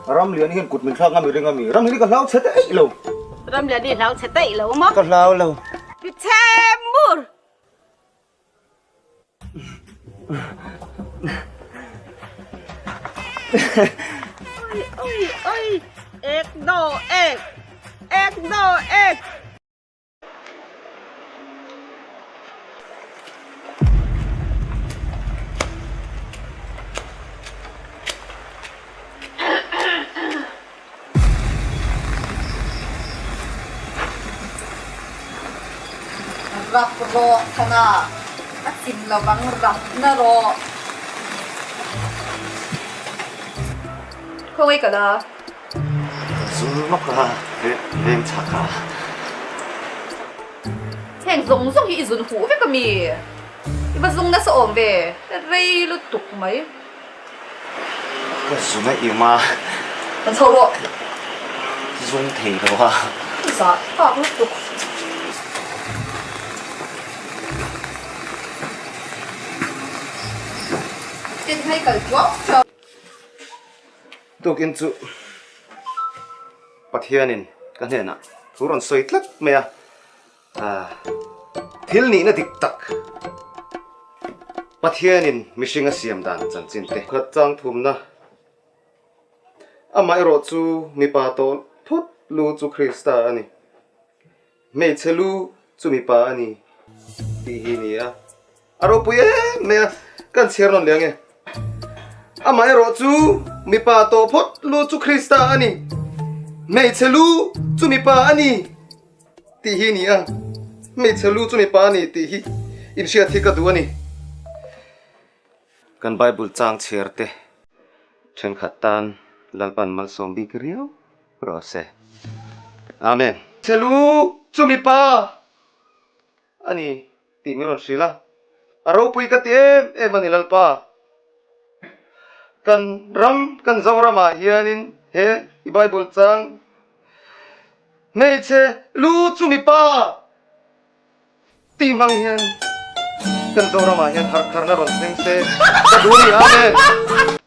Ramliani hian kut min thlak ngam i ring ami? Ramliani ka hlau chhe daih lo. Ramliani hlau chhe daih lo maw? Ka hlau lo. Pi Chhemur! Oi oi oi! Ek do ek! Ek do ek! Rap rawh thana a chim lovang rap na rawh. Khawngaih ka la. Zung lawk a veng chhak a. Heng zawng zawng hi i zun huh vek a mi? I va zung nasa awm ve, rei lutuk mai. Ka zun a im a. Kan chho rawh. Zung thei lo a. Zah thlak lutuk. Tin hei kal tuau tuau. Tukin chu Pathianin ka hnenah thu rawn sawi tlat mai a, thil nihna dik tak Pathianin mihring a siam dan chanchin te. Khat chang thumna amaherawh chu mipa tawh phawt lu chu Krista a ni. Hmeichhe lu chu mipa a ni tih hi ni a, a ropui em mai a, kan chhiar nawn leh ange. Amaherawh chu mipa tawh phawt lu chu Krista a ni, hmeichhe lu chu mipa a ni tih hi ni a, hmeichhe lu chu mipa a ni tih hi inhriat hi ka duh a ni. Kan Bible chang chhiar te thenkhat tan Lalpan malsawm bik riau rawh se. Amen. Chelu chu mipa a ni tih min rawn hrilh a, a ropui ka ti em em a ni Lalpa. Kan ram, kan Zoramah hianin he i Bible chang hmeichhe lu chu mipa Tih hmang hian kan Zoramah hian harh tharna rawn thleng se ka duh a ni. Amen.